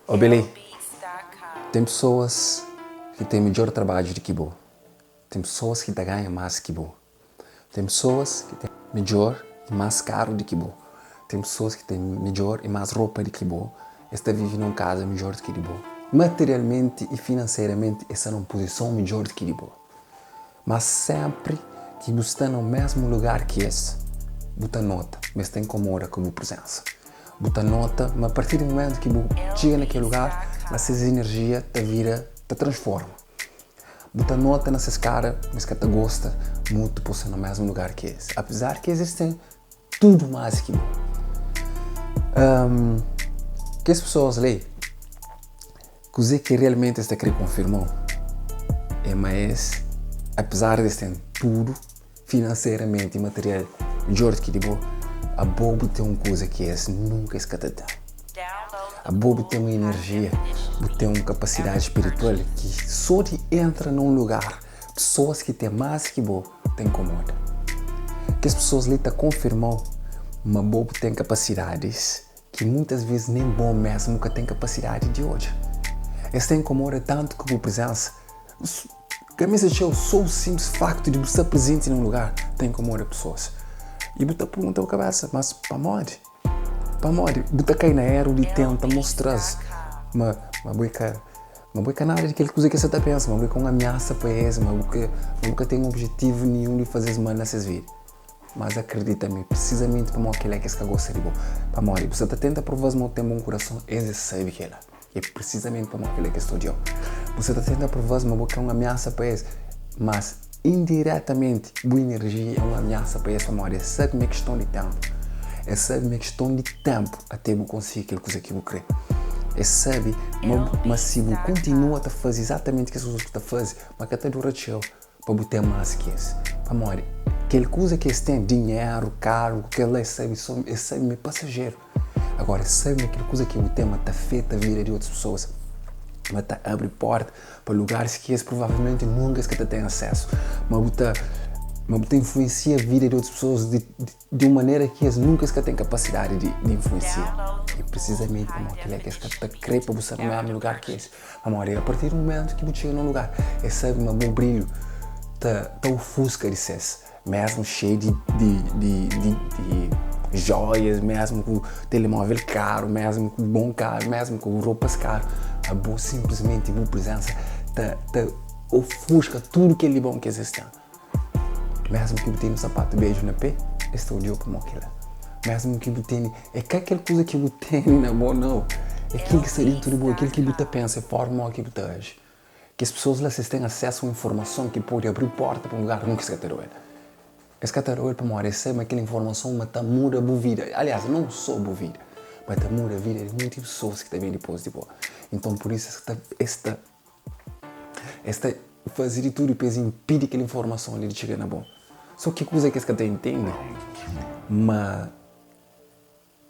Obi li, ten pesoas ki ten midjór trabadju di ki bo, ten pesoas ki ta ganha más ki bo, ten pesoas ki ten midjór i más karu di ki bo, ten pesoas ki ten midjór i más ropa di ki bo, es ta vive na un kaza midjór di ki di bo. Materialmenti i finanseramenti es sta na un puzison midjór di ki di bo. Má sénpri ki bu sta na mésmu lugar ki es, bu ta nota ma es ta inkomoda ku bu prezénsa. Bu ta nota ma apartir di mumentu ki bu txiga na kel lugar, ma ses inerjia ta vira, ta transforma. Bu ta nota na ses kara ma es ka ta gosta mutu pa bu sta na mésmu lugar ki es, apezar ki es ten tudu más ki bo. Kes pesoas li, kuzê ki realmenti es ta krê konfirma-u é ma es, apezar di es ten tudu finanseramenti i material midjór di ki di bo, abo bu ten un kuza ki es nunka es ka ta ten. Abo bu ten un inerjia, bu ten un kapasidadi spiritual ki sô di entra na un lugar, pesoas ki ten más ki bo ta inkomoda. Kes pesoas li ta konfirma-u ma bo bu ten kapasidadis ki muitas ves nen bo mesmu ka ten kapasidadi di odja. Es ta inkomoda tantu ku bu prizensa. Ka meste txeu, so u sinplis faktu di bu sta prezenti na un lugar ta inkomoda pesoas. I bu ta pergunta bu kabesa, mas pamodi? Pamodi? Bu ta kai na eru di tenta mostra-s ma ma bu é ka ma bu é ka nada di kel kuza ki es sa ta pensa, ma bu é ka un amiasa pa es, ma bu ka ma bu ka ten objetivu ninhun di faze-s mal na ses vida. Mas akredita mi, prisizamenti pamodi kel-la ki es ka gosta di bo. Pamodi bu sta ta tenta prova-s ma bu ten bon kurason, es es sabe kel-la. É prisizamenti pamodi kel-la ki es ta odia-u. Bu sta ta tenta prova-s ma bo ka é un amiasa pa es, mas indiretamenti bu inerjia é un amiasa pa es pamodi es sabe ma é kiston di ténpu. Es sabe ma é kiston di ténpu até bu konsigi kel kuza ki bu krê. Es sabe ma ma si bu kontinua ta faze izatamenti kes kuza ki bu ta faze, ma ka ta dura txeu pa bu ten más ki es. Pamodi kel kuza ki es ten, dinheru, karu, kel-la es sabe so es sabe ma é pasajeru. Agora, sabe ma kel kuza ki bu ten ma ta afeta vida di otus pesoas, ma ta abri porta pa lugaris ki es provavelmenti nunka es ka ta ten asesu, ma bu ta ma bu ta influensia vida di otus pesoas di di un manera ki es nunka es ka ten kapasidadi di di influensia. E prisizamenti pamodi kel-la ki es ka ta kre pa bu sta na mesmu lugar ki es. Pamodi apartir di mumentu ki bu txiga na un lugar, es sabe ma bu brilhu ta ta ofuska di ses. Mesmu xeiu di di di di di joias, mesmu ku telemóvel karu, mesmu ku bon karu, mesmu ku ropas karu, abo sinplismenti bu prizensa ta ta ofusca tudu kel di bon ki es ten. Mesmu ki bu tene un sapatu bedju na pé, es ta odia-u pamodi kila. Mesmu ki bu tene, é ka kel kuza ki bu tene na bo nau, é kel ki sta dentu di bo, é kel ki bu ta pensa, é forma moki bu ta aji. Kes pesoas la, si es ten asesu a un informason ki pode abri porta pa un lugar, nunka es ka ta da-u el. Es ka ta da-u el pamodi es sabe ma kel informason ma ta muda bu vida. Aliás, non sô bu vida, ma ta muda vida di monti pesoas ki ta ben dipôs di bo. Nton, pur isu es ta es ta es ta faze di tudu pa es inpidi kel informason li di txiga na bo. Sô ki kuza ki es ka ta intende ma.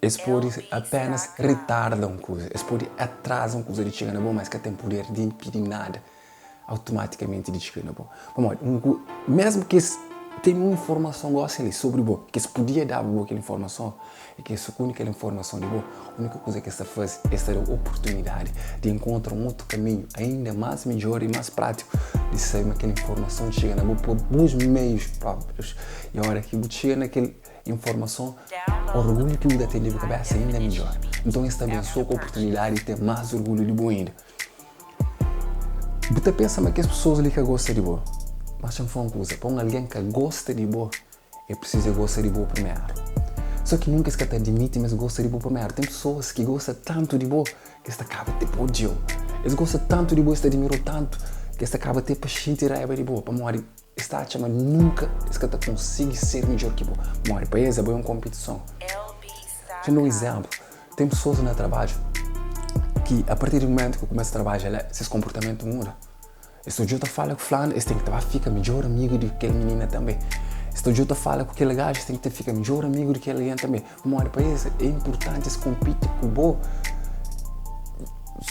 Es pode apénas ritarda un kuza, es pode atraza un kuza di txiga na bo, má es ka ten puder di inpidi nada automatikamenti di txiga na bo. Pamodi, un ku, mésmu ki es ten un informason gósi li sobri bo, ki es podia daba bo kel informason, i ki es sukundi kel informason di bo, úniku kuza ki es ta faze, es ta da-u oportunidadi di enkontra un otu kaminhu ainda más midjór i más prátiku di sabe ma kel informason txiga na bo pa bus meius próprius. I óra ki bu txiga na kel Informason, Orgulhu ki bu ta ten di bu kabésa é inda midjór. Nton es ta abensua ku oportunidadi di ten más orgulhu di bo inda. Bu ta pensa ma kes pesoas li ka gosta di bo. Má xa-m fla un kuza, pa un algen ka gosta di bo, el prisiza gosta di bo primeru. Sô ki nunka es ka ta adimiti ma es gosta di bo primeru. Ten pesoas ki gosta tantu di bo ki es ta kaba te pa odia-u. Es gosta tantu di bo, es ta adimira-u tantu, ki es ta kaba te pa xinti raiba di bo pamodi Es ta atxa ma nunka es ka ta konsigi ser midjór ki bo. Pamodi pa es abo é un konpitison. Dja N da un izénplu, ten pesoas na trabadju ki apartir di mumentu ki kumesa trabadja la, ses konportamentu muda. Es ta odja-u ta fala ku fulanu, es ten ki ta ba fika midjór amigu di kel minina tanbê. Es ta odja-u ta fala ku kel gaju, es ten ki ta fika midjór amigu di kel algen tanbê. Pamodi pa es é inportanti es konpiti ku bo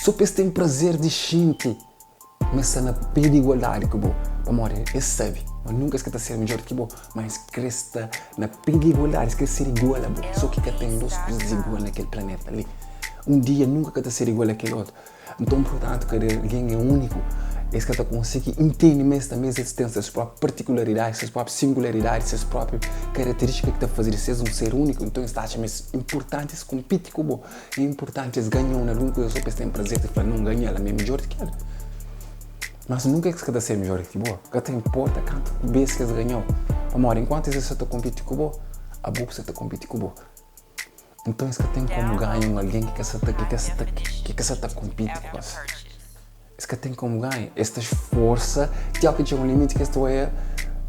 sô pa es ten prazer di xinti. Ma es sta na pé di igualdadi ku bo, pamodi es sabe ma nunka es ka ta ser midjór ki bo, má es krê sta na pé di igualdadi, es krê ser igual a bo. Sô ki ka ten dôs kuzas igual na kel planéta li. Un dia nunka ka ta ser igual a kel otu. Nton, purtantu, kada algen é úniku. Es ka ta konsigi intende ma es tanbê es ten ses própi partikularidadi, ses própi singularidadi, ses própi karaterístika ki ta faze di ses un ser úniku. Nton, es ta atxa ma es inpurtanti es konpiti ku bo, é inpurtanti es ganha-u na algun kuza sô pa es ten prazer di fla, Nau, N ganha-l, ami é midjór di ki el. Mas nunka es ka ta ser midjór di ki bo, ka ta inporta kantu bês ki es ganha-u. Pamodi enkuantu es sta ta konpiti ku bo, abo bu sta ta konpiti ku bo. Nton es ka ten komu ganha un algen ki ka sa ta ki ka sa ta ki ka sa ta konpiti ku es. Es ka ten komu ganha. Es ta sforsa ti óki txega un limiti ki es ta oia,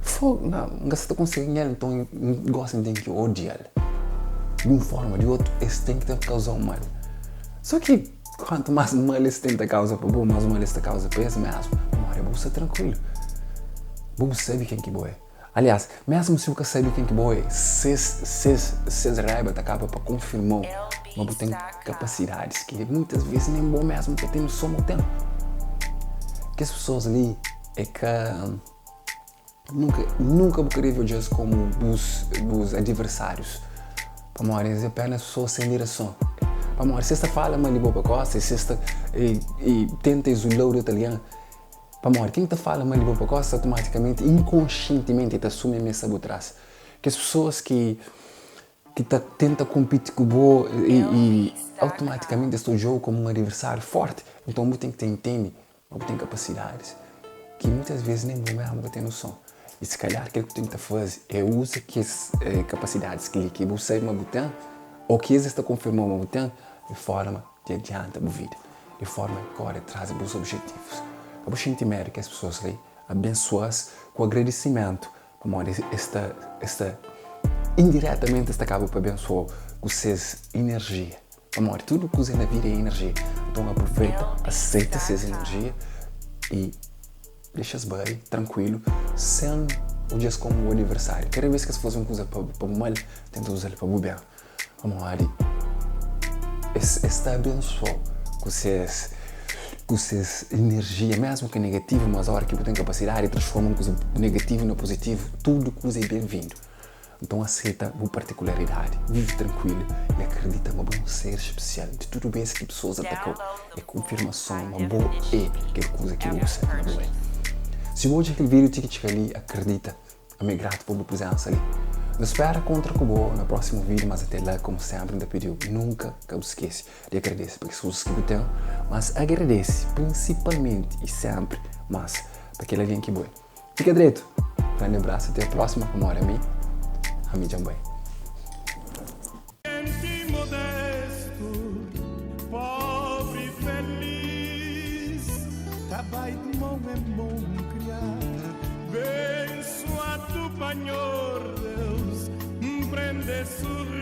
Fogu, na, N ka sa ta konsigi ganha-l, nton N gosi N ten ki odia-l. Di un fórma o di otu, es ten ki ta kauza-u mal. Sô ki kuantu más mal es tenta kauza pa bo, más mal es ta kauza pa es mésmu. Pamodi abo bu sta trankuilu. Bo bu sabe ken ki bo é. Aliás, mésmu si bu ka sabe ken ki bo é, ses, ses, ses raiba ta kaba pa konfirma-u ma bu ten kapasidadis ki muitas ves nen bo mésmu ka ten noson ma bu ten. Kes pesoas li é ka. Nunka, nunka bu ka debe odja-s kómu bus, bus adiversárius, pamodi es é apénas pesoas sen direson. Pamodi si es ta fala mal di bo pa kósta i si es ta i, i tenta izula-u di otu algen, Pamodi ken ki ta fala mal di bo pa kosta automatikamenti, inkonsientimenti el ta asumi ma el sta bu tras. Kes pesoas ki ki ta tenta konpiti ku bo i i automatikamenti es ta odja-u komu un adiversariu forti. Nton bu ten ki ta intende ma bu ten kapasidadis ki muitas ves nen bo mesmu ka ten noson. I si kalhar kel ki bu ten ki ta faze é uza kes kapasidadis ki li ki bu sabe ma bu ten ô ki es ta konfirma-u ma bu ten di forma di adianta bu vida, di forma di kóre tras di bus objetivus. Ka bu xinti medu kes pesoas li, abensua-s ku agradisimentu pamodi es ta es ta indiretamenti es ta kaba pa abensua-u ku ses inerjia, pamodi tudu kuza na vida é inerjia. Nton apruveita, aseita ses inerjia i dexa-s bai trankuilu sen odja-s komu bu adiversariu. Kada bes ki es faze un kuza pa bu mal, tenta uza-l pa bu ben. Pamodi es es ta abensua-u ku ses ku ses inerjia, mésmu ki negativu, mas óra ki bu ten kapasidadi di transforma un kuza negativu na puzitivu, tudu kuza é ben-vindu. Nton aseita bu partikularidadi, vive trankuilu i akridita ma bo é un ser spesial. Di tudu bês ki pesoas ataka-u, é konfirmason ma bo é kel kuza ki bu sabe ma bo é. Si bu odja kel vídiu ti ki txiga li, akridita. Ami é gratu pa bu prizensa li. Nu spera kontra ku bo na prósimu vídiu, mas até la, komu sénpri N ta pidi-u, nunka ka bu skese di agradese pa kes kuzas ki bu ten, mas agradese prinsipalmenti i sénpri más pa kel algen ki bo é. Fika dretu! Grandi abrasu, até prósima, pamodi ami, ami dja N bai. Genti modestu, pobri feliz Ta bai di mon en mon kriá Bensuadu pa Nhor Deus N prende surri.